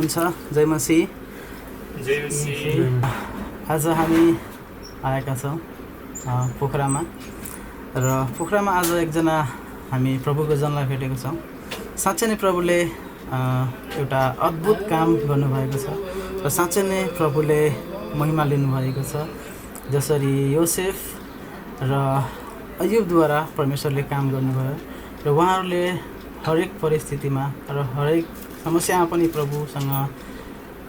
हुन्छ। जय मसीह। आज हामी आएका छौँ पोखरामा र पोखरामा आज एकजना हामी प्रभुको जनलाई भेटेको छौँ। साँच्चै नै प्रभुले एउटा अद्भुत काम गर्नुभएको छ र साँच्चै नै प्रभुले महिमा लिनुभएको छ। जसरी योसेफ र अयुबद्वारा परमेश्वरले काम गर्नुभयो र उहाँहरूले हरेक परिस्थितिमा र हरेक समस्यामा पनि प्रभुसँग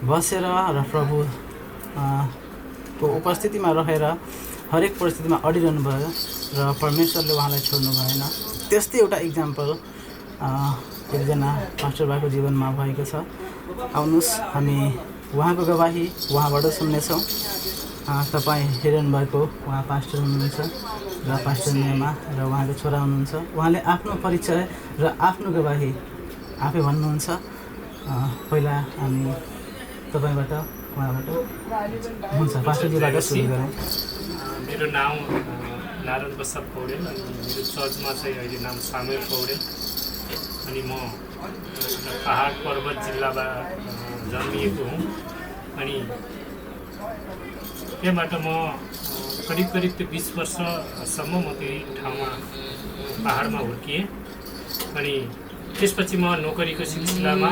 बसेर र प्रभु को उपस्थितिमा रहेर हरेक परिस्थितिमा अडिरहनु भयो र परमेश्वरले उहाँलाई छोड्नु भएन। त्यस्तै एउटा इक्जाम्पल एकजना पास्टर भाइको जीवनमा भएको छ। आउनुहोस् हामी उहाँको गवाही उहाँबाट सुन्नेछौँ। तपाईँ हेरिरहनु भएको उहाँ पास्टर हुनुहुन्छ र पास्टर नेमा र उहाँको छोरा हुनुहुन्छ। उहाँले आफ्नो परिचय र आफ्नो गवाही आफै भन्नुहुन्छ। पहिला हामी तपाईँबाट उहाँबाट हुन्छ पास्टरजीबाट सुरु गरौँ। मेरो नाम नारायण प्रसाद पौडेल अनि मेरो चर्चमा चाहिँ अहिले नाम सामुएल पौडेल अनि म पहाड पर्वत जिल्लाबाट जन्मिएको हुँ। अनि त्यहाँबाट म करिब त्यो 20 वर्षसम्म म त्यही ठाउँमा पहाडमा हुर्किएँ। अनि त्यसपछि म नोकरीको सिलसिलामा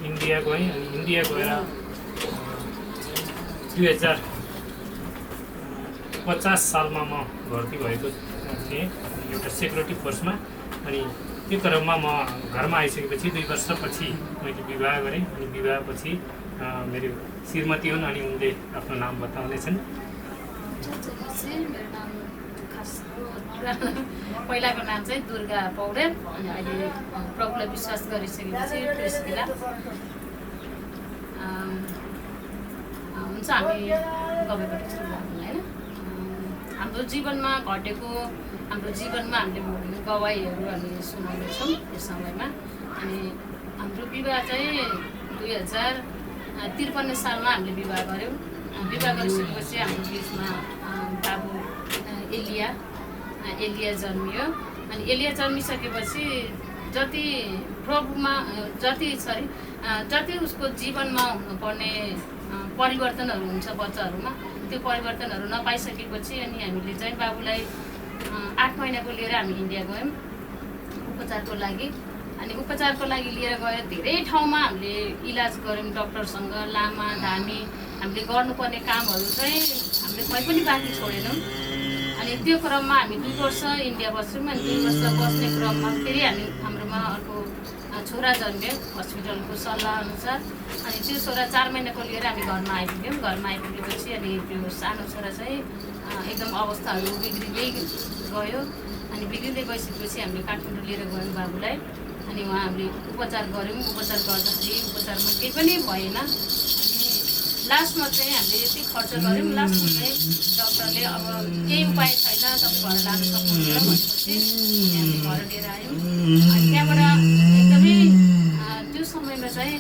इन्डिया गएँ। अनि इन्डिया गएर 2050 सालमा म भर्ती भएको थिएँ एउटा सेक्युरिटी फोर्समा। अनि त्यो क्रममा म घरमा आइसकेपछि 2 वर्षपछि मैले विवाह गरेँ। अनि विवाहपछि मेरो श्रीमती हुन् अनि उनले आफ्नो नाम बताउनेछन्। पहिलाको नाम चाहिँ दुर्गा पौडेल अनि अहिले प्रभुलाई विश्वास गरिसकेपछि प्रेसकिला हुन्छ। हामी गवेबाट सुरु गर्नु होइन। हाम्रो जीवनमा घटेको हाम्रो जीवनमा हामीले भोगेको गवाईहरू हामी सुनाउँदैछौँ यस समयमा। अनि हाम्रो विवाह चाहिँ 2053 सालमा हामीले विवाह गऱ्यौँ। विवाह गरिसकेपछि हाम्रो बिचमा बाबु एलिया जन्मियो। अनि एलिया जन्मिसकेपछि जति उसको जीवनमा हुनुपर्ने परिवर्तनहरू हुन्छ बच्चाहरूमा, त्यो परिवर्तनहरू नपाइसकेपछि अनि हामीले चाहिँ बाबुलाई 8 महिनाको लिएर हामी इन्डिया गयौँ उपचारको लागि। अनि उपचारको लागि लिएर गएर धेरै ठाउँमा हामीले इलाज गऱ्यौँ डक्टरसँग, लामा धामी हामीले गर्नुपर्ने कामहरू चाहिँ हामीले कहीँ पनि बाँकी छोडेनौँ। अनि त्यो क्रममा हामी 2 वर्ष इन्डिया बस्यौँ। अनि 2 वर्ष बस्ने क्रममा फेरि हाम्रोमा अर्को छोरा जन्म्यो हस्पिटलको सल्लाह अनुसार। अनि त्यो छोरा 4 महिनाको लिएर हामी घरमा आइपुग्यौँ। घरमा आइपुगेपछि अनि त्यो सानो छोरा चाहिँ एकदम अवस्थाहरू बिग्रिँदै गयो। अनि बिग्रिँदै गइसकेपछि हामीले काठमाडौँ लिएर गयौँ बाबुलाई। अनि उहाँ हामीले उपचार गऱ्यौँ। उपचार गर्दाखेरि उपचारमा केही पनि भएन। अनि लास्टमा चाहिँ हामीले यति खर्च गऱ्यौँ। लास्टमा चाहिँ डक्टरले अब केही उपाय छैन, तपाईँ घर लानु सक्नुहुन्छ भनेपछि हामी घर लिएर आयौँ। अनि त्यहाँबाट एकदमै त्यो समयमा चाहिँ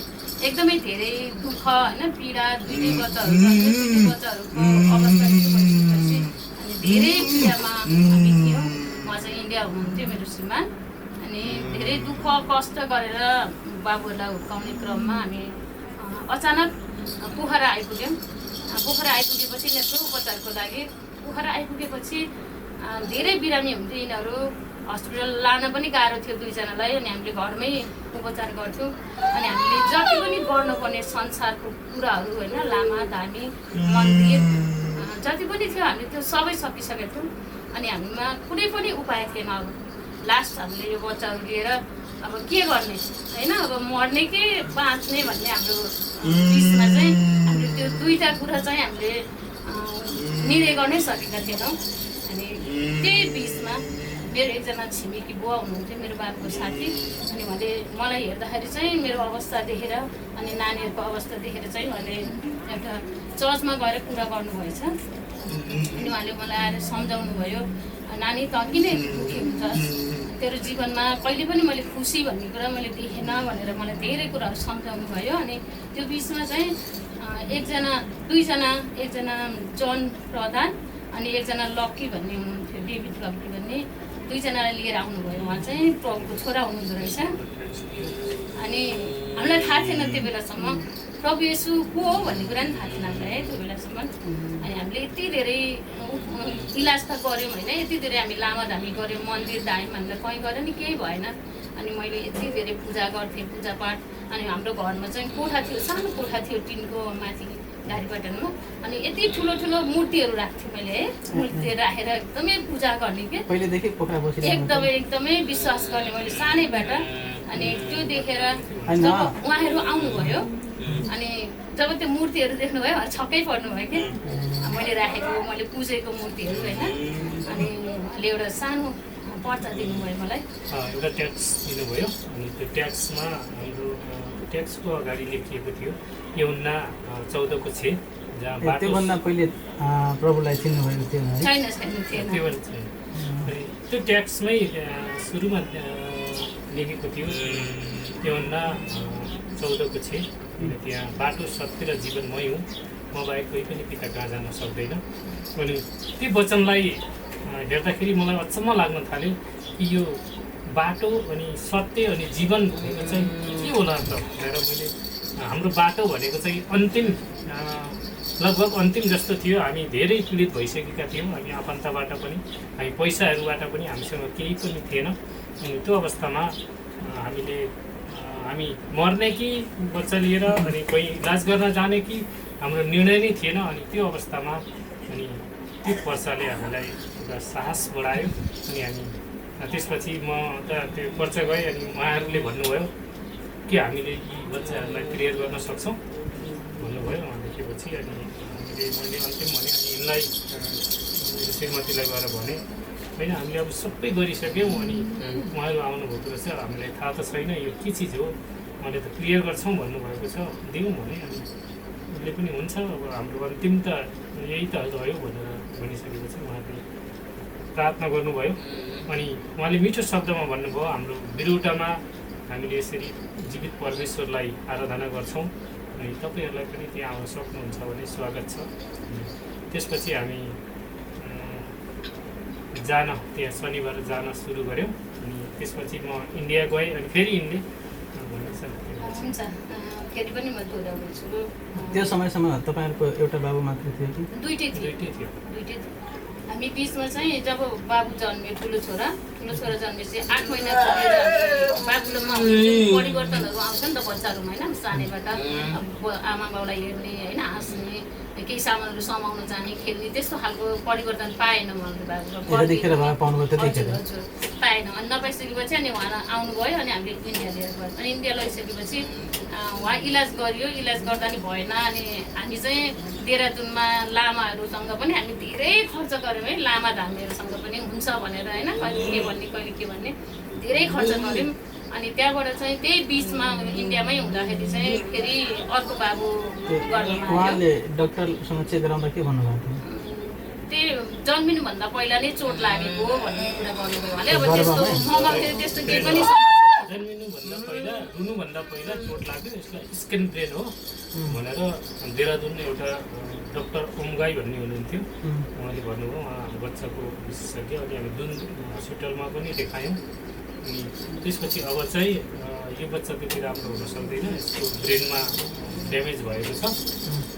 एकदमै धेरै दुःख होइन, पीडा, दुईटै बच्चाहरूको अवस्था भइसकेपछि अनि धेरै पीडामा हामी थियौँ। उहाँ चाहिँ इन्डिया हुनुहुन्थ्यो मेरो श्रीमान। अनि धेरै दुःख कष्ट गरेर बाबुहरूलाई हुर्काउने क्रममा हामी अचानक पोखरा आइपुग्यौँ। पोखरा आइपुगेपछि यत्रो उपचारको लागि पोखरा आइपुगेपछि धेरै बिरामी हुन्थ्यो यिनीहरू। हस्पिटल लान पनि गाह्रो थियो 2 जनालाई। अनि हामीले घरमै उपचार गर्थ्यौँ। अनि हामीले जति पनि गर्नुपर्ने संसारको कुराहरू होइन, लामा धामी मन्दिर जति पनि थियो हामीले त्यो सबै सकिसकेका थियौँ। अनि हामीमा कुनै पनि उपाय थिएन। अब लास्ट हामीले यो बच्चाहरू लिएर अब के गर्ने होइन, अब मर्ने कि बाँच्ने भन्ने हाम्रो बिचमा चाहिँ हामीले त्यो 2टा कुरा चाहिँ हामीले निर्णय गर्नै सकेका थिएनौँ। अनि त्यही बिचमा मेरो एकजना छिमेकी बुवा हुनुहुन्थ्यो, मेरो बाबुको साथी। अनि उहाँले मलाई हेर्दाखेरि चाहिँ मेरो अवस्था देखेर अनि नानीहरूको अवस्था देखेर चाहिँ उहाँले एउटा चर्चमा गएर कुरा गर्नुभएछ। अनि उहाँले मलाई आएर सम्झाउनु भयो, नानी त किन दुःखी हुन्छस्, तेरो जीवनमा कहिले पनि मैले खुसी भन्ने कुरा मैले देखेन भनेर मलाई धेरै कुराहरू सम्झाउनु भयो। अनि त्यो बिचमा चाहिँ एकजना जन प्रधान अनि एकजना लक्की भन्ने हुनुहुन्थ्यो, डेभिड लक्की भन्ने, 2 जनालाई लिएर आउनुभयो। उहाँ चाहिँ प्रभुको छोरा हुनुहुँदो रहेछ। अनि हामीलाई थाहा थिएन त्यो बेलासम्म प्रभु येशू को हो भन्ने कुरा नि थाहा थिएन हामीलाई है त्यो बेलासम्म। अनि हामीले यति धेरै इलाज त गऱ्यौँ होइन, यति धेरै हामी लामा धामी गऱ्यौँ, मन्दिर धायौँ, हामीलाई कहीँ गऱ्यो नि केही भएन। अनि मैले यति धेरै पूजा गर्थेँ, पूजापाठ। अनि हाम्रो घरमा चाहिँ कोठा थियो, सानो कोठा थियो टिनको माथि गाडीपाटनमा। अनि यति ठुलो ठुलो मूर्तिहरू राख्थेँ मैले है, मूर्तिहरू राखेर एकदमै पूजा गर्ने के पहिलेदेखि पोखरा बसिरहेको एकदमै विश्वास गर्ने मैले सानैबाट। अनि त्यो देखेर जब उहाँहरू आउनुभयो अनि जब त्यो मूर्तिहरू देख्नुभयो छक्कै पर्नुभयो कि मैले राखेको मैले पूजेको मूर्तिहरू होइन। अनि उहाँले एउटा सानो पर्चा दिनुभयो मलाई, एउटा ट्याक्स दिनुभयो। अनि त्यो ट्याक्समा हाम्रो ट्याक्सको अगाडि लेखिएको थियो यूहन्ना 14:6 जहाँ बाटो त्योभन्दा पहिले प्रभुलाई चिन्नुभएको थियो है? छैन थिएन। अनि त्यो ट्याक्समै सुरुमा लेखेको थियो यूहन्ना 14:6 त्यहाँ बाटो सत्य र जीवन मै हुँ, म बाहेक कोही पनि पिता कहाँ जान सक्दैन। अनि त्यो वचनलाई हेर्दाखेरि मलाई अचम्म लाग्न थाल्यो कि यो बाटो अनि सत्य अनि जीवन भनेको चाहिँ के होला त भनेर मैले हाम्रो बाटो भनेको चाहिँ अन्तिम लगभग अन्तिम जस्तो थियो। हामी धेरै पीडित भइसकेका थियौँ, हामी आफन्तबाट पनि, हामी पैसाहरूबाट पनि हामीसँग केही पनि थिएन। अनि त्यो अवस्थामा हामी मर्ने कि बच्चा लिएर अनि कोही इलाज गर्न जाने कि हाम्रो निर्णय नै थिएन। अनि त्यो अवस्थामा अनि त्यो पर्चाले हामीलाई एउटा साहस बढायो। अनि हामी त्यसपछि म त त्यो पर्चा गएँ अनि उहाँहरूले भन्नुभयो कि हामीले यी बच्चाहरूलाई प्रेयर गर्न सक्छौँ भन्नुभयो। उहाँदेखिपछि अनि मैले अन्तिम भने अनि यिनलाई श्रीमतीलाई गएर भने होइन हामीले अब सबै गरिसक्यौँ। अनि उहाँहरू आउनुभएको रहेछ, हामीलाई थाहा त छैन यो के चिज हो, उहाँले त क्लियर गर्छौँ भन्नुभएको छ, दिउँ भने। अनि उसले पनि हुन्छ, अब हाम्रो अन्तिम त यही त गयो भनेर भनिसकेपछि उहाँले प्रार्थना गर्नुभयो। अनि उहाँले मिठो शब्दमा भन्नुभयो हाम्रो बिरुटामा हामीले यसरी जीवित परमेश्वरलाई आराधना गर्छौँ, अनि तपाईँहरूलाई पनि त्यहाँ आउन सक्नुहुन्छ भने स्वागत छ। त्यसपछि हामी त्यहाँ शनिबार जान सुरु गऱ्यौँ। अनि त्यसपछि म इन्डिया गएँ, अनि फेरि इन्डिया हुन्छ फेरि पनि म दोहोऱ्याउँछु। त्यो समयसम्म तपाईँहरूको एउटा बाबु मात्र थियो कि? दुइटै थियो। हामी बिचमा चाहिँ जब बाबु जन्मियो, ठुलो छोरा जन्मेपछि 8 महिना बाबुमा परिवर्तनहरू आउँछ नि त बच्चाहरूमा होइन। सानैबाट आमा बाउलाई हेर्ने होइन, हाँस्ने, केही सामानहरू समाउन जाने, खेल्ने, त्यस्तो खालको परिवर्तन पाएन मैले बाबुमा। हजुर पाएन। अनि नपाइसकेपछि अनि उहाँ आउनुभयो। अनि हामीले इन्डिया लिएर गयौँ। अनि इन्डिया लैसकेपछि उहाँ इलाज गरियो, इलाज गर्दा नि भएन। अनि हामी चाहिँ देहरादुनमा लामाहरूसँग पनि हामी धेरै खर्च गऱ्यौँ है, लामा धामीहरूसँग पनि हुन्छ भनेर होइन, कहिले के भन्ने धेरै खर्च गऱ्यौँ। अनि त्यहाँबाट चाहिँ त्यही बिचमा इन्डियामै हुँदाखेरि चाहिँ फेरि अर्को बाबु गर्नुमा उहाँले डक्टरसँग चेक गराउँदा के भन्नुभएको थियो? त्यो जन्मिनुभन्दा पहिला नै चोट लागेको हो भन्ने कुरा गर्नुभयो उहाँले। अब त्यस्तो ममा फेरि त्यस्तो केही पनि जन्मिनुभन्दा पहिला, रुनुभन्दा पहिला चोट लाग्यो, यसलाई स्किन ब्रेन हो भनेर देहरादुन एउटा डक्टर ओमगाई भन्ने हुनुहुन्थ्यो, उहाँले भन्नुभयो। उहाँ बच्चाको विशेषज्ञ। अनि हामी जुन हस्पिटलमा पनि देखायौँ। अनि त्यसपछि अब चाहिँ यो बच्चा त्यति राम्रो हुन सक्दैन, यसको ब्रेनमा ड्यामेज भएको छ,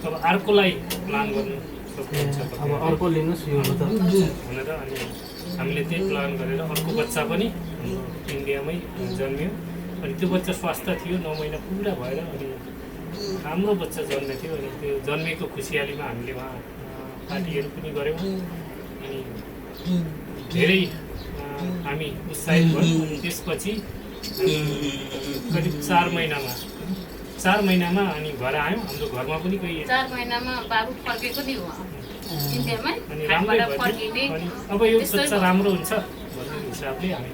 अब अर्कोलाई प्लान गर्नु सक्नुहुन्छ अब अर्को लिनुहोस् यो भनेर। अनि हामीले त्यही प्लान गरेर अर्को बच्चा पनि इन्डियामै जन्मियो। अनि त्यो बच्चा स्वास्थ्य थियो, 9 महिना पुरा भएर अनि राम्रो बच्चा जन्मेको थियो। अनि त्यो जन्मेको खुसियालीमा हामीले उहाँ पार्टीहरू पनि गऱ्यौँ। अनि धेरै हामी उत्साहित भयौँ। अनि त्यसपछि करिब 4 महिनामा अनि घर आयौँ। हाम्रो घरमा पनि कोही 4 महिनामा बाबु फर्केको नि हो इन्डियामै। अनि राम्रै भयो। अनि अब यो बच्चा राम्रो हुन्छ भन्ने हिसाबले हामी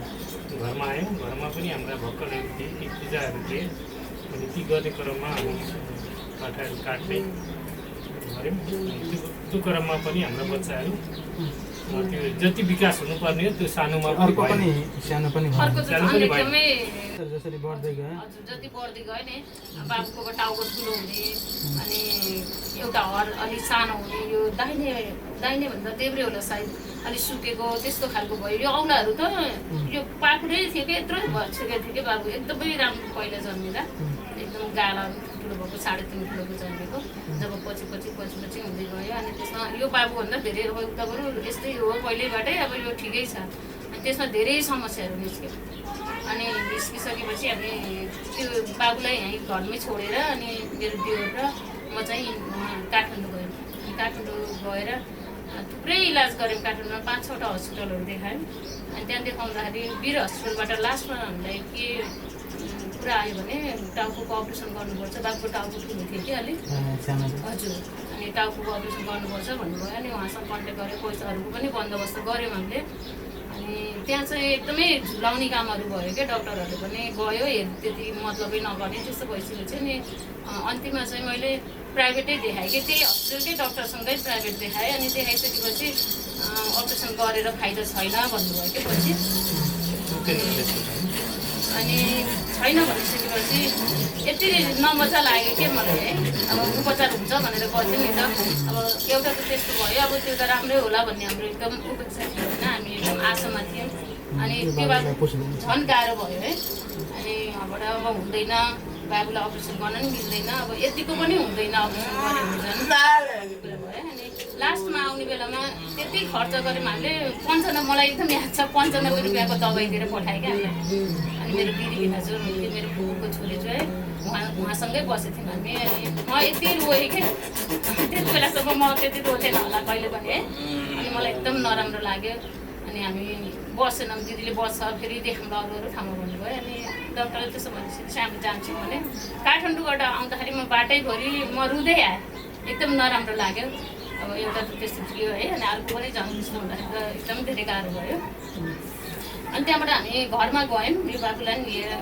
घरमा आयौँ। घरमा पनि हाम्रा भक्तहरू थिए, ती पूजाहरू थिए। अनि ती गर्ने क्रममा हामी पाठाहरू काट्दै गऱ्यौँ। त्यो क्रममा पनि हाम्रा बच्चाहरू त्यो जति विकास हुनुपर्ने हो त्यो सानोमा पनि सानो पनि जसरी बढ्दै गयो नि बाबुको टाउको ठुलो हुने अनि एउटा हर अलिक सानो हुने यो दाहिने भन्दा देब्रे होला सायद अलिक सुकेको त्यस्तो खालको भयो। यो औँलाहरू त यो पाखुरै थियो कि यत्रो भइसकेको थियो कि बाबु एकदमै राम्रो पहिला जन्मेर एकदम गाला ठुलो भएको 3.5 किलोको जन्मेको। जब पछि हुँदै गयो अनि त्यसमा यो बाबुभन्दा धेरै उता बरु यस्तै हो पहिल्यैबाटै अब यो ठिकै छ। अनि त्यसमा धेरै समस्याहरू निस्क्यो। अनि निस्किसकेपछि हामी त्यो बाबुलाई यहीँ घरमै छोडेर अनि मेरो दियोर र म चाहिँ काठमाडौँ गयौँ। काठमाडौँ गएर थुप्रै इलाज गऱ्यौँ। काठमाडौँमा 5-6वटा हस्पिटलहरू देखायौँ। अनि त्यहाँ देखाउँदाखेरि वीर हस्पिटलबाट लास्टमा हामीलाई के कुरा आयो भने टाउकोको अपरेसन गर्नुपर्छ। बाबुको टाउको ठुलो थियो कि अलिक हजुर। अनि टाउकोको अपरेसन गर्नुपर्छ भन्नुभयो। अनि उहाँसँग कन्ट्याक्ट गरेर पैसाहरूको पनि बन्दोबस्त गऱ्यौँ हामीले। अनि त्यहाँ चाहिँ एकदमै झुलाउने कामहरू भयो क्या। डक्टरहरूले पनि गयो त्यति मतलबै नगर्ने त्यस्तो भइसकेपछि अनि अन्तिममा चाहिँ मैले प्राइभेटै देखाएँ कि त्यही हस्पिटलकै डक्टरसँगै प्राइभेट देखाएँ। अनि देखाइसकेपछि अपरेसन गरेर फाइदा छैन भन्नुभयो कि पछि। अनि छैन भनिसकेपछि यति नमजा लाग्यो कि मलाई है। अब उपचार हुन्छ भनेर गर्थ्यो नि त। अब एउटा त त्यस्तो भयो। अब त्यो त राम्रै होला भन्ने हाम्रो एकदम उपेक्षा थियो होइन। हामी एकदम आशामा थियौँ। अनि त्यो बाबु झन् गाह्रो भयो है। अनि यहाँबाट अब हुँदैन बाबुलाई अपरेसन गर्न नि मिल्दैन। अब यतिको पनि हुँदैन अपरेसन गऱ्यो भने झन् कुरा भयो। अनि लास्टमा आउने बेलामा त्यति खर्च गऱ्यौँ हामीले 95 मलाई एकदम याद छ 95 रुपियाँको दबाई दिएर पठाएँ क्या हामीलाई। अनि मेरो दिदी भिनाजु मेरो बुबुको छोरी चाहिँ उहाँसँगै बसेको थियौँ हामी। अनि म यति रोएँ कि त्यति बेलासम्म म त्यति रोथेन होला कहिले पनि है। अनि मलाई एकदम नराम्रो लाग्यो। अनि हामी बसेनौँ। दिदीले बस्छ फेरि देखाउँदा अरू ठाउँमा भन्नुभयो। अनि डक्टरले त्यसो भनेपछि हामी जान्छौँ भने काठमाडौँबाट आउँदाखेरि म बाटैभरि म रुँदै आएँ। एकदम नराम्रो लाग्यो। अब एउटा त त्यस्तो थियो है। अनि अर्को पनि झन् त्यस्तो हुँदाखेरि त एकदम धेरै गाह्रो भयो। अनि त्यहाँबाट हामी घरमा गयौँ। यो बाबुलाई पनि लिएर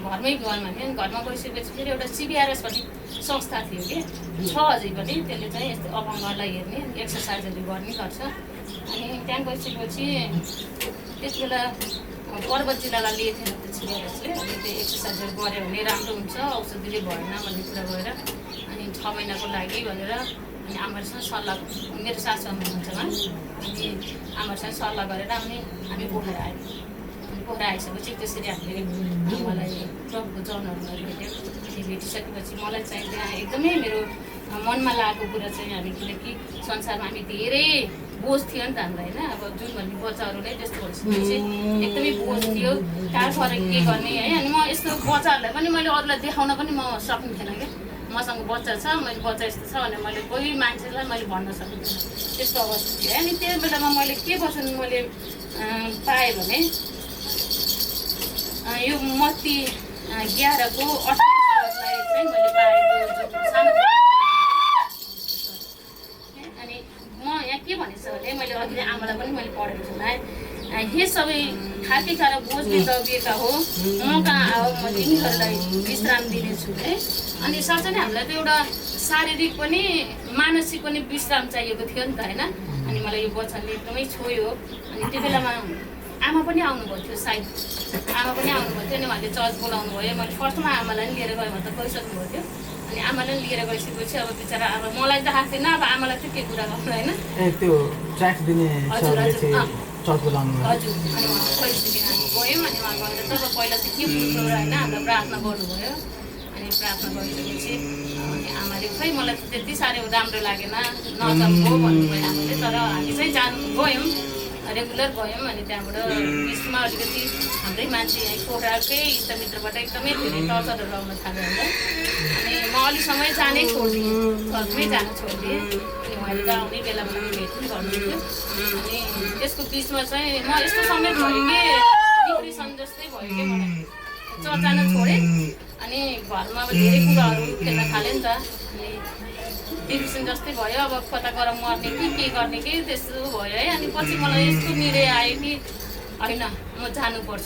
घरमै गयौँ हामी। अनि घरमा गइसकेपछि फेरि एउटा CBRS भन्ने संस्था थियो कि छ अझै पनि। त्यसले चाहिँ यस्तो अपाङ्गहरूलाई हेर्ने एक्सर्साइजहरू गर्ने गर्छ। अनि त्यहाँ गइसकेपछि त्यति बेला पर्वत जिल्लालाई लिएको थिएन त्यो CBRSले। अनि त्यो एक्सर्साइजहरू गऱ्यो भने राम्रो हुन्छ औषधिले भएन भन्ने कुरा भएर अनि 6 महिनाको लागि भनेर अनि आमासँग सल्लाह मेरो सासूआमा हुनुहुन्छ उहाँ। अनि आमासँग सल्लाह गरेर हामी पोखरा आयौँ। अनि पोखरा आइसकेपछि त्यसरी हामीले मलाई प्रभुको जनहरूलाई भेट्यौँ। अनि भेटिसकेपछि मलाई चाहिँ त्यहाँ एकदमै मेरो मनमा लागेको कुरा चाहिँ हामी किनकि संसारमा हामी धेरै बोझ थियो नि त हामीलाई होइन। अब जुन भन्ने बच्चाहरू नै त्यस्तो भइसकेपछि एकदमै बोझ थियो। कहाँ फरक के गर्ने है। अनि म यस्तो बच्चाहरूलाई पनि मैले अरूलाई देखाउन पनि म सक्ने थिएन क्या। मसँग बच्चा छ मैले बच्चा यस्तो छ भने मैले कोही मान्छेलाई मैले भन्न सकिँदैन त्यस्तो अवस्था थियो। अनि त्यो बेलामा मैले के वचन मैले पाएँ भने यो मत्ती 11को 28 चाहिँ मैले पाएको सानो। अनि म यहाँ के भनेछु भने मैले अघि आमालाई पनि मैले पढेको सुनाएँ। हे सबै थाकेका र बोझले दबिएका हो म कहाँ आऊ म तिमीहरूलाई विश्राम दिनेछु है। अनि साँच्चै नै हामीलाई त एउटा शारीरिक पनि मानसिक पनि विश्राम चाहिएको थियो नि त होइन। अनि मलाई यो वचनले एकदमै छोयो। अनि त्यो बेलामा आमा पनि आउनुभएको थियो सायद। आमा पनि आउनुभएको थियो। अनि उहाँले चर्च बोलाउनु भयो। मैले फर्स्टमा आमालाई पनि लिएर गएँ भने त गइसक्नु भएको थियो। अनि आमालाई लिएर गइसकेपछि अब बिचरा अब मलाई त थाहा थिएन। अब आमालाई चाहिँ के कुरा गर्नु होइन। त्यो ट्र्याक दिने चर्च बोलाउनु हजुर। अनि उहाँ गइसकेर हामी गयौँ। अनि उहाँ गएर तब पहिला चाहिँ के पुग्नु होइन हामीलाई प्रार्थना गर्नुभयो। अनि प्रार्थना गरिसकेपछि अनि आमाले खै मलाई त्यति साह्रो राम्रो लागेन नचल्को भन्नुभयो आमाले। तर हामी चाहिँ गयौँ रेगुलर गयौँ। अनि त्यहाँबाट बिचमा अलिकति हाम्रै मान्छे यहाँ पोखराकै इष्टमित्रबाट एकदमै धेरै टर्चरहरू आउन थाल्यो हामीलाई। अनि म अलिक समय जानै छोडिदिएँ चर्चमै जान छोडिदिएँ। अनि उहाँले त आउने बेला बेलामा भेट पनि गर्नुहुन्थ्यो। अनि त्यसको बिचमा चाहिँ म यस्तो समय भयो कि डिप्रेसन जस्तै भयो कि मलाई चर्च जान छोडेँ। अनि घरमा अब धेरै कुराहरू खेल्न थाल्यो नि त। अनि डिप्रेसन जस्तै भयो। अब कता गएर मर्ने कि के गर्ने कि त्यस्तो भयो है। अनि पछि मलाई यस्तो निर्णय आयो कि होइन म जानुपर्छ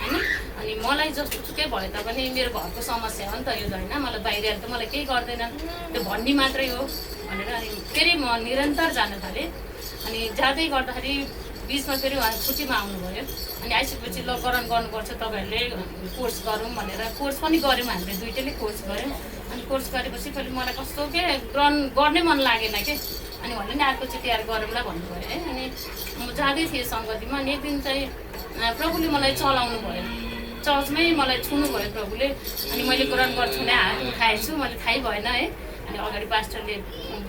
होइन। अनि मलाई जस्तो सुकै भए तापनि मेरो घरको समस्या हो नि त यो त होइन। मलाई बाहिर त मलाई केही गर्दैन त्यो भन्ने मात्रै हो भनेर अनि फेरि म निरन्तर जान थालेँ। अनि जाँदै गर्दाखेरि बिचमा फेरि उहाँ छुट्टीमा आउनुभयो। अनि आइसकेपछि ल गर्नुपर्छ तपाईँहरूले कोर्स गरौँ भनेर कोर्स पनि गऱ्यौँ हामीले दुइटैले कोर्स गऱ्यौँ। अनि अनि कोर्स गरेपछि फेरि मलाई कस्तो के गर्नै मन लागेन के अनि भन्यो नि अर्कोचोटि यार गरौँला भन्नुभयो है। अनि म जाँदै थिएँ सङ्गतिमा अनि एक दिन चाहिँ प्रभुले मलाई चलाउनु भयो, चर्चमै मलाई छुनु भयो प्रभुले। अनि मैले ग्रहण गर्छु भने हात उठाएछु, मैले थाहै भएन है। अनि अगाडि पास्टरले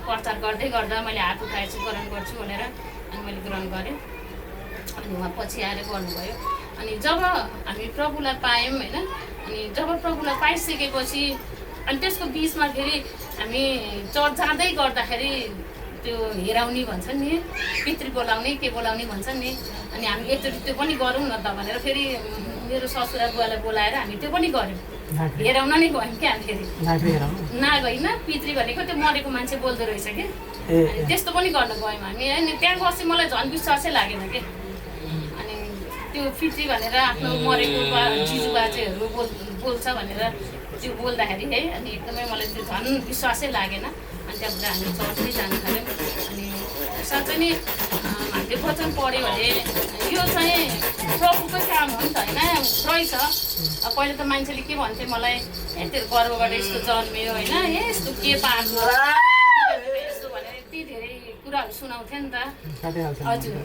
प्रचार गर्दै गर्दा मैले हात उठाएछु ग्रहण गर्छु भनेर, अनि मैले ग्रहण गरेँ। अनि उहाँ पछि आएर गर्नुभयो। अनि जब हामी प्रभुलाई पायौँ होइन, अनि जब प्रभुलाई पाइसकेपछि अनि त्यसको बिचमा फेरि हामी चर्च जाँदै गर्दाखेरि त्यो हेराउने भन्छन् नि, पितृ बोलाउने के बोलाउने भन्छन् नि, अनि हामी एकचोटि त्यो पनि गरौँ न त भनेर फेरि मेरो ससुरा बुवालाई बोलाएर हामी त्यो पनि गऱ्यौँ, हेराउन नै गयौँ क्या। फेरि नागहोइन, पितृ भनेको त्यो मरेको मान्छे बोल्दो रहेछ कि, अनि त्यस्तो पनि गर्न गयौँ हामी। अनि त्यहाँ गएपछि मलाई झन् विश्वासै लागेन कि, अनि त्यो पितृ भनेर आफ्नो मरेको जिजु बाजेहरू बोल्छ भनेर त्यो बोल्दाखेरि है, अनि एकदमै मलाई त्यो झन् विश्वासै लागेन। अनि त्यहाँबाट हामी चर्चमै जान थाल्यौँ। अनि साँच्चै नै हामीले वचन पढ्यो भने यो चाहिँ प्रभुकै काम हो नि त होइन, रहेछ। पहिला त मान्छेले के भन्थे मलाई, त्यो गर्भबाट यस्तो जन्मियो होइन, यस्तो के पाएको यस्तो भनेर यति धेरै कुराहरू सुनाउँथ्यो नि त। हजुर।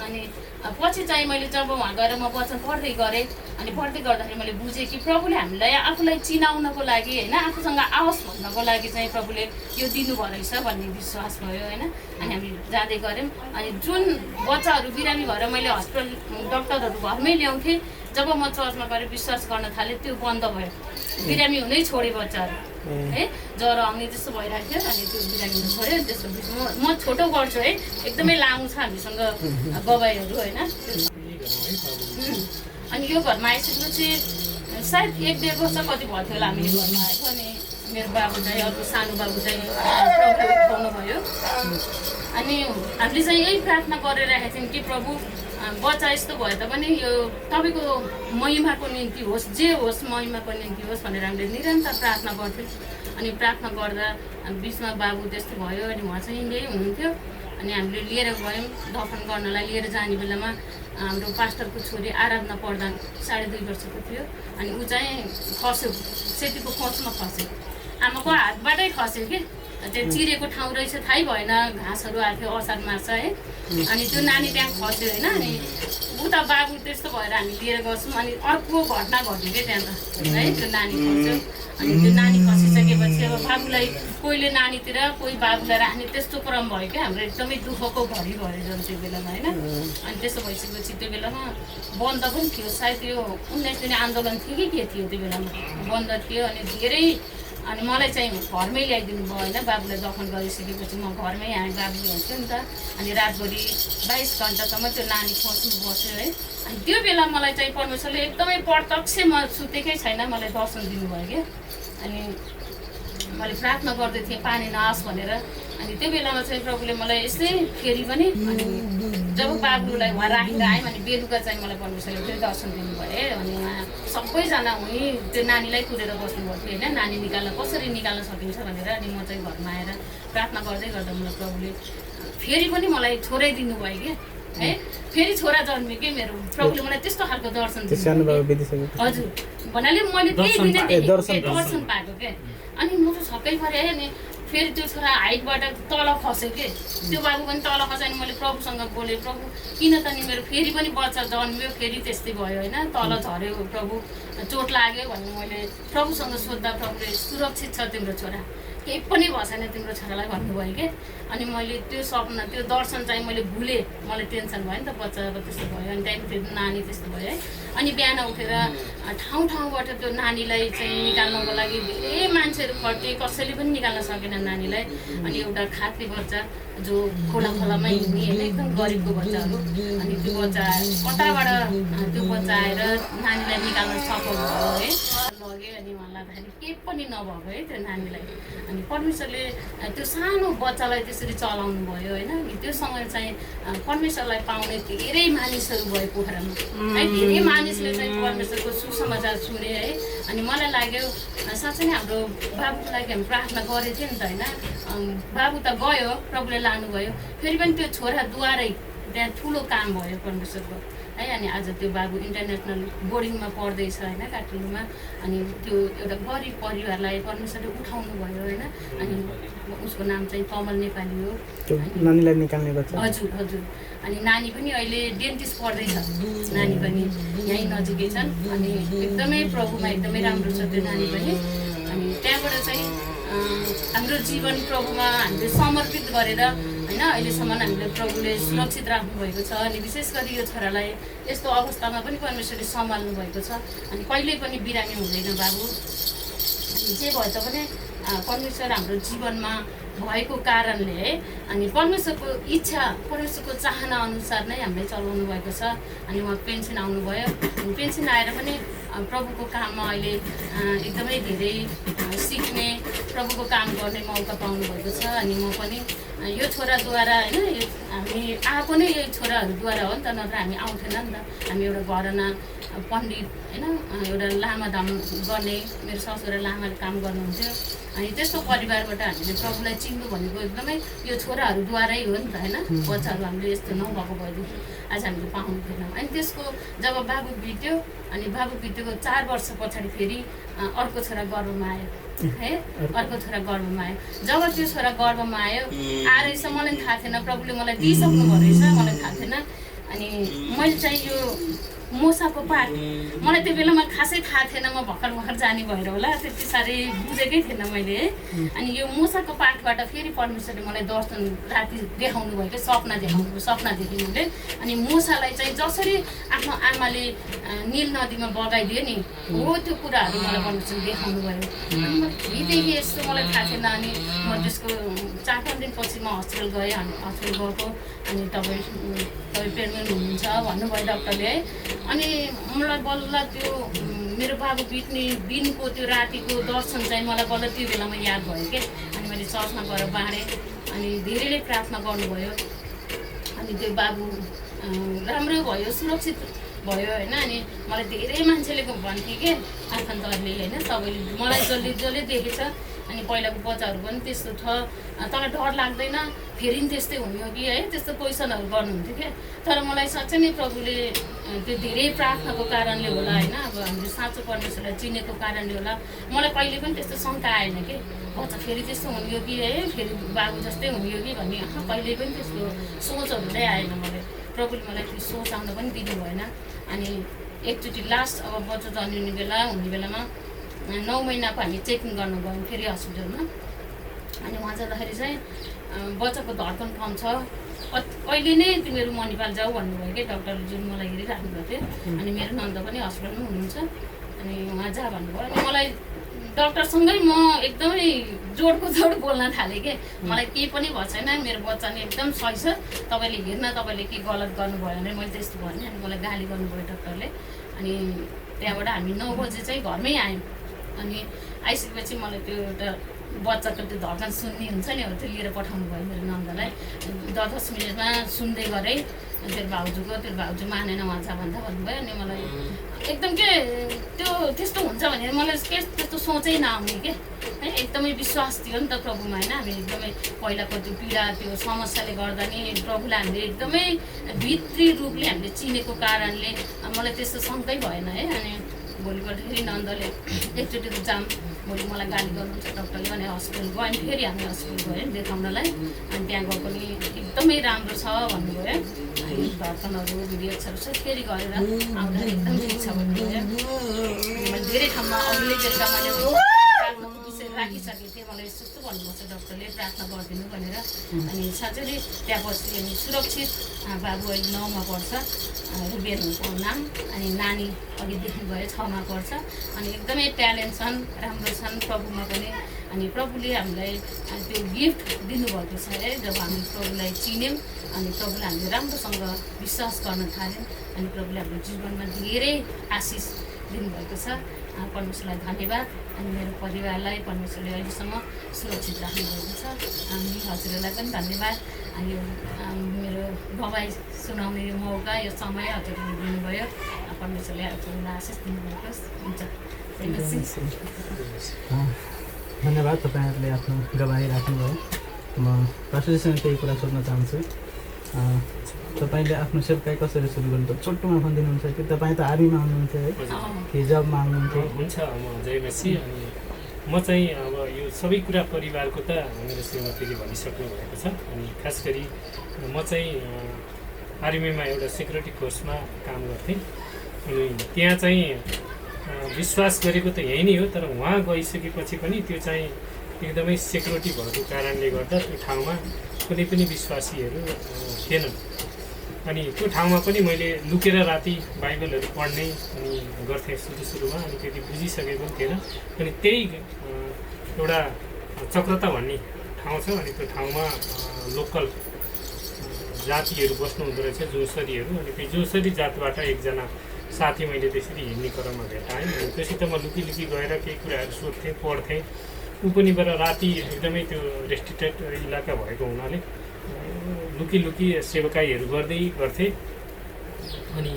अनि पछि चाहिँ मैले जब उहाँ गएर म वचन पढ्दै गरेँ, अनि पढ्दै गर्दाखेरि मैले बुझेँ कि प्रभुले हामीलाई आफूलाई चिनाउनको लागि होइन, आफूसँग आओस् भन्नको लागि चाहिँ प्रभुले यो दिनुभयो रहेछ भन्ने विश्वास भयो होइन। अनि हामी जाँदै गऱ्यौँ। अनि जुन बच्चाहरू बिरामी भएर मैले हस्पिटल डक्टरहरू घरमै ल्याउँथेँ, जब म चर्चमा गएर विश्वास गर्न थालेँ त्यो बन्द भयो, बिरामी हुनै छोडे बच्चाहरू है, ज्वरो आउने जस्तो भइरहेको थियो। अनि त्यो बिरामी हुनु छोड्यो। त्यसको बिचमा म छोटो गर्छु है, एकदमै लामो छ हामीसँग गवाईहरू होइन। अनि यो घरमा आइसकेपछि सायद 1-1.5 वर्ष कति भयो थियो होला हामीले घरमा आएको। अनि मेरो बाबु चाहिँ, अर्को सानो बाबु चाहिँ प्रभुले उठाउनु भयो। अनि हामीले चाहिँ यही प्रार्थना गरिरहेको थियौँ कि प्रभु बच्चा यस्तो भए तापनि यो तपाईँको महिमाको निम्ति होस्, जे होस् महिमाको निम्ति होस् भनेर हामीले निरन्तर प्रार्थना गर्थ्यौँ। अनि प्रार्थना गर्दा बिचमा बाबु त्यस्तो भयो। अनि उहाँ चाहिँ यहीँ हुनुहुन्थ्यो। अनि हामीले लिएर गयौँ दफन गर्नलाई। लिएर जाने बेलामा हाम्रो पास्टरको छोरी आराधना प्रधान 2.5 वर्षको थियो। अनि ऊ चाहिँ खस्यो, सेतीको खोचमा खस्यो, आमाको हातबाटै खस्यो कि। त्यो चिरेको ठाउँ रहेछ थाहै भएन, घाँसहरू आएको थियो, असार मार्छ है। अनि त्यो नानी त्यहाँ खस्यो होइन। अनि उता बाबु त्यस्तो भएर हामी लिएर गन्छौँ। अनि अर्को घटना घट्यो क्या त्यहाँ त है, त्यो नानी खस्यो। अनि त्यो नानी खसिसकेपछि अब बाबुलाई कोहीले नानीतिर कोही बाबुलाई राख्ने त्यस्तो क्रम भयो क्या। हाम्रो एकदमै दुःखको घडी भयो जब त्यो बेलामा होइन। अनि त्यसो भइसकेपछि त्यो बेलामा बन्द पनि थियो, सायद यो 19 दिने आन्दोलन थियो कि के थियो त्यो बेलामा, बन्द थियो। अनि धेरै अनि मलाई चाहिँ घरमै ल्याइदिनु भयो होइन। बाबुलाई दफन गरिसकेपछि म घरमै आएँ, बाबु हुन्थ्यो नि त। अनि रातभरि 22 घन्टासम्म त्यो नानी खोज्नु बस्यो है। अनि त्यो बेला मलाई चाहिँ परमेश्वरले एकदमै प्रत्यक्ष, म सुतेकै छैन, मलाई दर्शन दिनुभयो क्या। अनि मैले प्रार्थना गर्दै थिएँ पानी नआओस् भनेर। अनि त्यो बेलामा चाहिँ प्रभुले मलाई यस्तै फेरि पनि, अनि जब बाबुलाई उहाँ राखेर आएँ अनि बेलुका चाहिँ मलाई परमेश्वरले फेरि दर्शन दिनुभयो। अनि उहाँ सबैजना उहीँ त्यो नानीलाई कुदेर बस्नुभएको थियो होइन, नानी निकाल्न कसरी निकाल्न सकिन्छ भनेर। अनि म चाहिँ घरमा आएर प्रार्थना गर्दै गर्दा मलाई प्रभुले फेरि पनि मलाई छोरै दिनुभयो कि है, फेरि छोरा जन्मियो कि मेरो। प्रभुले मलाई त्यस्तो खालको दर्शन दिनुभयो। हजुर, भन्नाले मैले त्यही दिनै दर्शन पाएको क्या। अनि म त छक्कै परेँ है। अनि फेरि त्यो छोरा हाइटबाट तल खस्यो कि, त्यो बाबु पनि तल खस्यो। अनि मैले प्रभुसँग बोलेँ, प्रभु किन त नि मेरो फेरि पनि बच्चा जन्मियो, फेरि त्यस्तै भयो होइन, तल झऱ्यो, प्रभु चोट लाग्यो भन्ने मैले प्रभुसँग सोद्धा प्रभुले सुरक्षित छ तिम्रो छोरा, केही पनि भएन तिम्रो छोरालाई भन्नुभयो कि। अनि मैले त्यो सपना, त्यो दर्शन चाहिँ मैले भुलेँ। मलाई टेन्सन भयो नि त, बच्चाको त्यस्तो भयो। अनि त्यहाँदेखि फेरि नानी त्यस्तो भयो है। अनि बिहान उठेर ठाउँ ठाउँबाट त्यो नानीलाई चाहिँ निकाल्नको लागि धेरै मान्छेहरू खटे, कसैले पनि निकाल्न सकेन नानीलाई। अनि एउटा खात्री बच्चा जो खोलामै हिँड्ने होइन, एकदम गरिबको बच्चाहरू। अनि त्यो बच्चा कताबाट त्यो बच्चा आएर नानीलाई निकाल्न सफल भयो है, लग्यो। अनि उहाँ लाँदाखेरि केही पनि नभएको है त्यो नानीलाई। अनि परमेश्वरले त्यो सानो बच्चालाई त्यसरी चलाउनु भयो होइन। त्यो समय चाहिँ परमेश्वरलाई पाउने धेरै मानिसहरू भयो पोखरामा है। धेरै मानिसले चाहिँ परमेश्वरको सुसमाचार सुने है। अनि मलाई लाग्यो साँच्चै नै हाम्रो बाबुको लागि हामी प्रार्थना गरेको थियो नि त होइन। बाबु त गयो, प्रभुले लानुभयो, फेरि पनि त्यो छोराद्वारै त्यहाँ ठुलो काम भयो परमेश्वरको। है। अनि आज त्यो बाबु इन्टरनेसनल बोर्डिङमा पढ्दैछ होइन, काठमाडौँमा। अनि त्यो एउटा गरिब परिवारलाई परमेश्वरले उठाउनु भयो होइन। अनि उसको नाम चाहिँ कमल नेपाली हो। नानीलाई निकाल्ने बच्चा। हजुर हजुर। अनि नानी पनि अहिले डेन्टिस्ट पढ्दैछ, नानी पनि यहीँ नजिकै छन्। अनि एकदमै प्रभुमा एकदमै राम्रो छ त्यो नानी पनि। अनि त्यहाँबाट चाहिँ हाम्रो जीवन प्रभुमा हामीले समर्पित गरेर होइन अहिलेसम्म हामीले प्रभुले सुरक्षित राख्नुभएको छ। अनि विशेष गरी यो छोरालाई यस्तो अवस्थामा पनि परमेश्वरले सम्हाल्नु भएको छ। अनि कहिल्यै पनि बिरामी हुँदैन बाबु। अनि जे भए तापनि परमेश्वर हाम्रो जीवनमा भएको कारणले है, अनि परमेश्वरको इच्छा परमेश्वरको चाहना अनुसार नै हामीले चलाउनु भएको छ। अनि उहाँ पेन्सन आउनुभयो। अनि पेन्सन आएर पनि प्रभुको काममा अहिले एकदमै धेरै सिक्ने, प्रभुको काम गर्ने मौका पाउनुभएको छ। अनि म पनि यो छोराद्वारा होइन, हामी आएको नै यो छोराहरूद्वारा हो नि त, नत्र हामी आउँथेन नि त। हामी एउटा घरना पण्डित होइन, एउटा लामा धाम गर्ने, मेरो ससुरा लामाले काम गर्नुहुन्थ्यो। अनि त्यस्तो परिवारबाट हामीले प्रभुलाई चिन्नु भनेको एकदमै यो छोराहरूद्वारै हो नि त होइन। बच्चाहरू हामीले यस्तो नभएको भएदेखि आज हामीले पाउनु थिएनौँ। अनि त्यसको जब बाबु बित्यो, अनि बाबु बितेको 4 वर्ष पछाडि फेरि अर्को छोरा गर्भमा आयो है, अर्को छोरा गर्भमा आयो। जब त्यो छोरा गर्भमा आयो आएछ मलाई थाहा थिएन, प्रभुले मलाई दिइसक्नु भएको रहेछ, मलाई थाहा थिएन। अनि मैले चाहिँ यो मोसाको पाठ मलाई त्यो बेलामा खासै थाहा थिएन, म भर्खर जाने भएर होला, त्यति साह्रै बुझेकै थिएन मैले। अनि यो मोसाको पाठबाट फेरि परमेश्वरले मलाई दर्शन राति देखाउनु भयो कि सपना देखेँ मैले। अनि मोसालाई चाहिँ जसरी आफ्नो आमाले नील नदीमा बगाइदियो नि हो त्यो कुराहरू मलाई परमेश्वरले देखाउनु भयो। यीदेखि यस्तो मलाई थाहा थिएन। अनि म त्यसको 4-5 दिनपछि म हस्पिटल गएँ। अनि हस्पिटल गएको, अनि तपाईँ प्रेग्नेन्ट हुनुहुन्छ भन्नुभयो डक्टरले है। अनि मलाई बल्ल त्यो मेरो बाबु बित्ने दिनको त्यो रातिको दर्शन चाहिँ मलाई बल्ल त्यो बेलामा याद भयो कि। अनि मैले चर्चमा गएर बाँडेँ। अनि धेरैले प्रार्थना गर्नुभयो। अनि त्यो बाबु राम्रो भयो, सुरक्षित भयो होइन। अनि मलाई धेरै मान्छेले भन्थे कि आफन्तहरूले होइन, सबैले मलाई जसले देखेछ। अनि पहिलाको बच्चाहरू पनि त्यस्तो छ, तँलाई डर लाग्दैन, फेरि पनि त्यस्तै हुने हो कि है, त्यस्तो क्वेसनहरू गर्नुहुन्थ्यो क्या। तर मलाई साँच्चै नै प्रभुले त्यो धेरै प्रार्थनाको कारणले होला होइन, अब हामीले साँचो परमेश्वरलाई चिनेको कारणले होला, मलाई कहिले पनि त्यस्तो शङ्का आएन कि बच्चा फेरि त्यस्तो हुने हो कि है, फेरि बाबु जस्तै हुने हो कि भन्ने कहिले पनि त्यस्तो सोचहरू नै आएन मलाई। प्रभुले मलाई त्यो सोच आउन पनि दिनु भएन। अनि एकचोटि लास्ट अब बच्चा जन्मिने बेला हुने बेलामा 9 महिनाको हामी चेकिङ गर्नु गयौँ फेरि हस्पिटलमा। अनि उहाँ जाँदाखेरि चाहिँ बच्चाको धड्कन कम छ, अहिले नै तिमीहरू मणिपाल जाऊ भन्नुभयो कि डक्टरले, जुन मलाई हेरिराख्नु भएको थियो। अनि मेरो नन्द पनि हस्पिटलमा हुनुहुन्छ। अनि उहाँ जा भन्नुभयो। अनि मलाई डक्टरसँगै म एकदमै जोडको जोड बोल्न थालेँ कि मलाई केही पनि भएको छैन, मेरो बच्चा नै एकदम सही छ, तपाईँले हेर्न, तपाईँले के गलत गर्नुभयो भने मैले त्यस्तो भने। अनि मलाई गाली गर्नुभयो डक्टरले। अनि त्यहाँबाट हामी 9 बजे चाहिँ घरमै आयौँ। अनि आइसकेपछि मलाई त्यो एउटा बच्चाको त्यो धड्कन सुन्ने हुन्छ नि, हो त्यो लिएर पठाउनु भयो मेरो नन्दलाई। 10 मिनटमा सुन्दै गरेँ तेरो भाउजू मानेन उहाँ जा भन्दा भन्नुभयो। अनि मलाई एकदम के त्यो त्यस्तो हुन्छ भने मलाई के त्यस्तो सोचै नआउने के है, एकदमै विश्वास थियो नि त प्रभुमा होइन। हामी एकदमै पहिलाको त्यो पीडा त्यो समस्याले गर्दा नि प्रभुलाई हामीले एकदमै भित्री रूपले हामीले चिनेको कारणले मलाई त्यस्तो शङ्कै भएन है। अनि भोलिपल्ट फेरि नन्दले एकचोटि त जाम, भोलि मलाई गाली गर्नुहुन्छ डक्टरले भने हस्पिटल गयो। अनि फेरि हामी हस्पिटल गयौँ देखाउनलाई। अनि त्यहाँ गएको नि एकदमै राम्रो छ भन्नुभयो। अनि धड्कनहरू भिडियोहरू सब फेरि गरेर आउँदा एकदम ठिक छ भन्नुभयो। मैले धेरै ठाउँमा अघिल्लै बेलुका मैले प्रार्थनाको विषय राखिसकेको थिएँ, मलाई यस्तो भन्नुपर्छ डक्टरले प्रार्थना गरिदिनु भनेर। अनि साँच्चै नै त्यहाँ बसी अनि सुरक्षित बाबु अहिले 9मा पढ्छ, रुबियनको नाम। अनि नानी अघिदेखि गयो 6मा पढ्छ। अनि एकदमै ट्यालेन्ट छन्, राम्रो छन् प्रभुमा पनि। अनि प्रभुले हामीलाई त्यो गिफ्ट दिनुभएको छ है, जब हामी प्रभुलाई चिन्यौँ अनि प्रभुलाई हामीले राम्रोसँग विश्वास गर्न थाल्यौँ। अनि प्रभुले हाम्रो जीवनमा धेरै आशिष दिनुभएको छ। परमेश्वरलाई धन्यवाद। अनि मेरो परिवारलाई परमेश्वरले अहिलेसम्म सुरक्षित राख्नुभएको छ। अनि हजुरहरूलाई पनि धन्यवाद। अनि यो मेरो भवाई सुनाउने यो मौका, यो समय हजुरले दिनुभयो। परमेश्वरले हजुरलाई आशिष दिनुभएको हुन्छ। धन्यवाद, तपाईँहरूले आफ्नो गवाही राख्नुभयो। म पास्टरजीसँग केही कुरा सोध्न चाहन्छु। तपाईँले आफ्नो सेवकाई कसरी सुरु गर्नुभयो छोटोमा भनिदिनुहुन्छ कि तपाईँ त आर्मीमा हुनुहुन्छ है कि जबमा हुनुहुन्थ्यो? हुन्छ म जय मसी। अनि म चाहिँ अब यो सबै कुरा परिवारको त मेरो श्रीमतीले भनिसक्नु भएको छ। अनि खास गरी म चाहिँ आर्मीमा एउटा सेक्युरिटी फोर्समा काम गर्थेँ। अनि त्यहाँ चाहिँ विश्वास गरेको त यही नै हो, तर उहाँ गइसकेपछि पनि त्यो चाहिँ एकदमै सेक्युरिटी भएको कारणले गर्दा त्यो ठाउँमा कुनै पनि विश्वासीहरू थिएनन्। अनि त्यो ठाउँमा पनि मैले लुकेर राति बाइबलहरू पढ्ने अनि गर्थेँ सुरुमा। अनि त्यति बुझिसकेको थिएन। अनि त्यही एउटा चक्रता भन्ने ठाउँ छ। अनि त्यो ठाउँमा लोकल जातिहरू बस्नु हुँदो रहेछ, जोसरीहरू। अनि त्यो जोसरी जातबाट एकजना साथी मैले त्यसरी हिँड्ने क्रममा भेटाएँ। अनि त्योसित म लुकी गएर केही कुराहरू सोध्थेँ, पढ्थेँ। ऊ पनि बाट राति एकदमै त्यो रेस्ट्रिक्टेड इलाका भएको हुनाले लुकी सेवकाईहरू गर्थेँ। अनि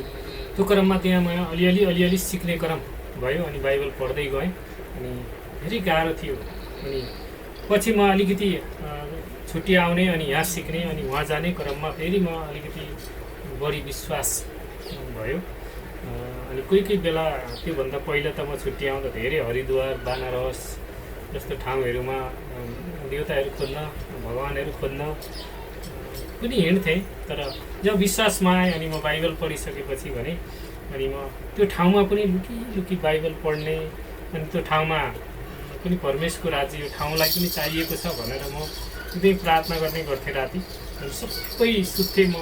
त्यो क्रममा त्यहाँ म अलिअलि सिक्ने क्रम भयो। अनि बाइबल पढ्दै गएँ। अनि धेरै गाह्रो थियो। अनि पछि म अलिकति छुट्टी आउने अनि यहाँ सिक्ने अनि वहाँ जाने क्रममा फेरि म अलिकति बढी विश्वास भयो। अनि कोही बेला त्योभन्दा पहिला त म छुट्टी आउँदा धेरै हरिद्वार, बनारस जस्तो ठाउँहरूमा देवताहरू खोज्न, भगवान्हरू खोज्न पनि हिँड्थेँ। तर जब विश्वासमा आएँ अनि म बाइबल पढिसकेपछि भने अनि म त्यो ठाउँमा पनि लुकी बाइबल पढ्ने, अनि त्यो ठाउँमा पनि परमेश्वरको राज्य यो ठाउँलाई पनि चाहिएको छ भनेर म एकदमै प्रार्थना गर्ने गर्थेँ राति। अनि सबै सुत्थेँ, म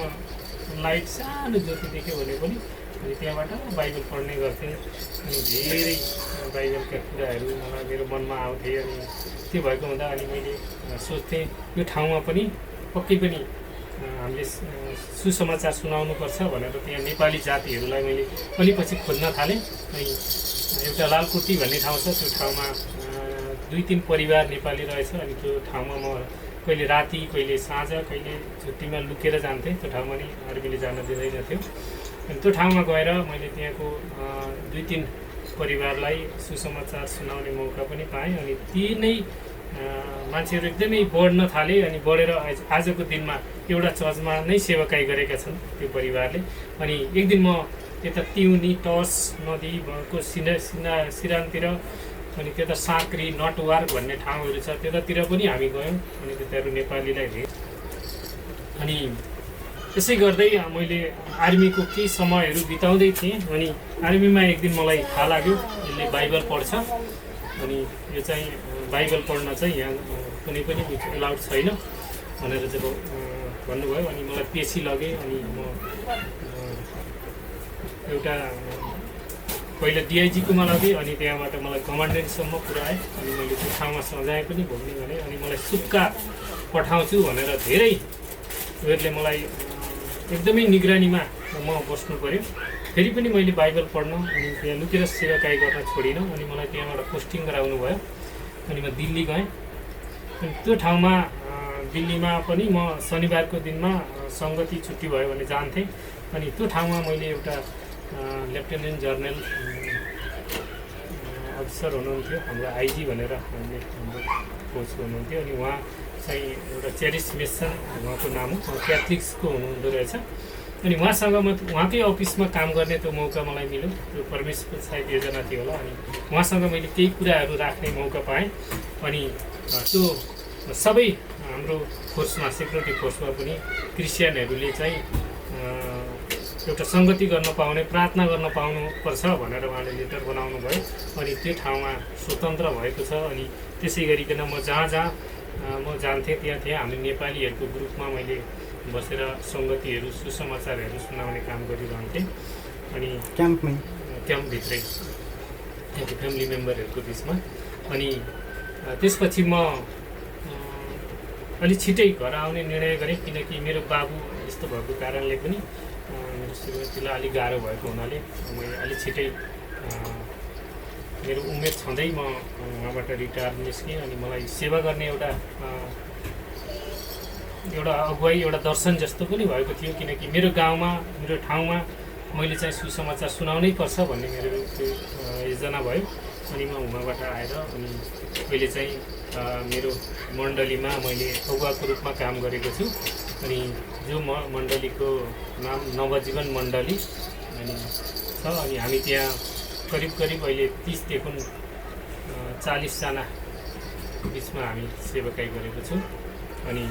लाइट सानो ज्योति देख्यो भने पनि अनि त्यहाँबाट बाइबल पढ्ने गर्थेँ। अनि धेरै बाइबलका कुराहरू मलाई मेरो मनमा आउँथे। अनि त्यो भएको हुँदा अनि मैले सोच्थेँ यो ठाउँमा पनि पक्कै पनि हामीले सुसमाचार सुनाउनुपर्छ भनेर त्यहाँ नेपाली जातिहरूलाई मैले पनि पछि खोज्न थालेँ। अनि एउटा लालकुटी भन्ने ठाउँ छ, त्यो ठाउँमा 2-3 परिवार नेपाली रहेछ। अनि त्यो ठाउँमा म कहिले राति, कहिले साँझ, कहिले छुट्टीमा लुकेर जान्थेँ। त्यो ठाउँमा नि आर्मीले जान दिँदैनथ्यो। अनि त्यो ठाउँमा गएर मैले त्यहाँको 2-3 परिवारलाई सुसमाचार सुनाउने मौका पनि पाएँ। अनि ती नै मान्छेहरू एकदमै बढ्न थाले। अनि बढेर आजको दिनमा एउटा चर्चमा नै सेवाकाई गरेका छन् त्यो परिवारले। अनि एक दिन म त्यता तिउनी, टस नदी भएको सिरानतिर, अनि त्यता साँक्री, नटवार भन्ने ठाउँहरू छ, त्यतातिर पनि हामी गयौँ। अनि त्यताहरू नेपालीलाई भेट। अनि त्यसै गर्दै मैले आर्मीको केही समयहरू बिताउँदै थिएँ। अनि आर्मीमा एक दिन मलाई थाहा लाग्यो यसले बाइबल पढ्छ, अनि यो चाहिँ बाइबल पढ्न चाहिँ यहाँ कुनै पनि एलाउड छैन भनेर जब भन्नुभयो। अनि मलाई पेसी लगे। अनि म एउटा पहिला डिआइजीकोमा लगेँ। अनि त्यहाँबाट मलाई कमान्डेन्टसम्म पुऱ्याएँ। अनि मैले त्यो ठाउँमा सजाय पनि भोग्ने भने। अनि मलाई सुक्का पठाउँछु भनेर धेरै उनीहरूले मलाई एकदमै निगरानीमा म बस्नु पऱ्यो। फेरि पनि मैले बाइबल पढ्न अनि त्यहाँ लुकेर सेवाकाई गर्न छोडिनँ। अनि मलाई त्यहाँबाट पोस्टिङ गराउनु भयो। अनि म दिल्ली गएँ। अनि त्यो ठाउँमा दिल्लीमा पनि म शनिबारको दिनमा सङ्गति छुट्टी भयो भने जान्थेँ। अनि त्यो ठाउँमा मैले एउटा लेफ्टेनेन्ट जनरल अफिसर हुनुहुन्थ्यो, हाम्रो आइजी भनेर हामीले हाम्रो कोच हुनुहुन्थ्यो। अनि उहाँ चाहिँ एउटा चेरिस मेसन उहाँको नाम हो, क्याथलिक्सको हुनुहुँदो रहेछ। अनि उहाँसँग म उहाँकै अफिसमा काम गर्ने त्यो मौका मलाई मिल्यो। त्यो परमेश्वरको सायद योजना थियो होला। अनि उहाँसँग मैले केही कुराहरू राख्ने मौका पाएँ। अनि त्यो सबै हाम्रो फोर्समा, सेक्युरिटी फोर्समा पनि क्रिस्चियनहरूले चाहिँ एउटा सङ्गति गर्न पाउने, प्रार्थना गर्न पाउनुपर्छ भनेर उहाँले लेटर बनाउनु भयो। अनि त्यो ठाउँमा स्वतन्त्र भएको छ। अनि त्यसै गरिकन म जहाँ म जान्थेँ त्यहाँ हामी नेपालीहरूको ग्रुपमा मैले बसेर सङ्गतिहरू, सुसमाचारहरू सुनाउने काम गरिरहन्थेँ। अनि क्याम्पभित्रै त्यहाँको फ्यामिली मेम्बरहरूको बिचमा। अनि त्यसपछि म अलि छिटै घर आउने निर्णय गरेँ, किनकि मेरो बाबु यस्तो भएको कारणले पनि मेरो श्रीमतीलाई अलिक गाह्रो भएको हुनाले मैले अलिक छिटै मेरो उमेर छँदै म उहाँबाट रिटायर निस्केँ। अनि मलाई सेवा गर्ने एउटा अगुवाई, एउटा दर्शन जस्तो पनि भएको थियो, किनकि मेरो गाउँमा, मेरो ठाउँमा मैले चाहिँ सुसमाचार सुनाउनै पर्छ भन्ने मेरो त्यो योजना भयो। अनि म उहाँबाट आएर अनि अहिले चाहिँ मेरो मण्डलीमा मैले अगुवाको रूपमा काम गरेको छु। अनि जो मण्डलीको नाम नवजीवन मण्डली अनि छ। अनि हामी त्यहाँ करिब अहिले 30देखि 40जना बिचमा हामी सेवाकाई गरेको छौँ। अनि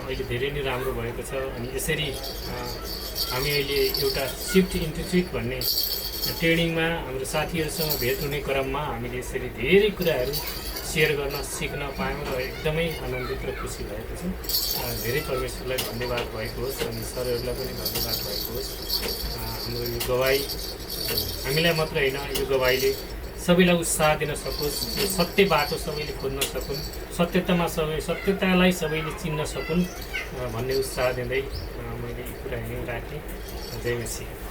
अहिले धेरै नै राम्रो भएको छ। अनि यसरी हामी अहिले एउटा सिफ्ट इन्टु ट्रिट भन्ने ट्रेनिङमा हाम्रो साथीहरूसँग भेट हुने क्रममा हामीले यसरी धेरै कुराहरू सेयर गर्न सिक्न पायौँ र एकदमै आनन्दित र खुसी भएको छु। धेरै परमेश्वरलाई धन्यवाद भएको होस् अनि सरहरूलाई पनि धन्यवाद भएको होस्। हाम्रो यो गवाई हामीलाई मात्र होइन, यो गवाईले सबैलाई उत्साह दिन सकोस्, यो सत्य बाटो सबैले खोज्न सकुन्, सत्यतालाई सबैले चिन्न सकुन् भन्ने उत्साह दिँदै मैले यी कुरा यहीँ राखेँ। जय मसीह।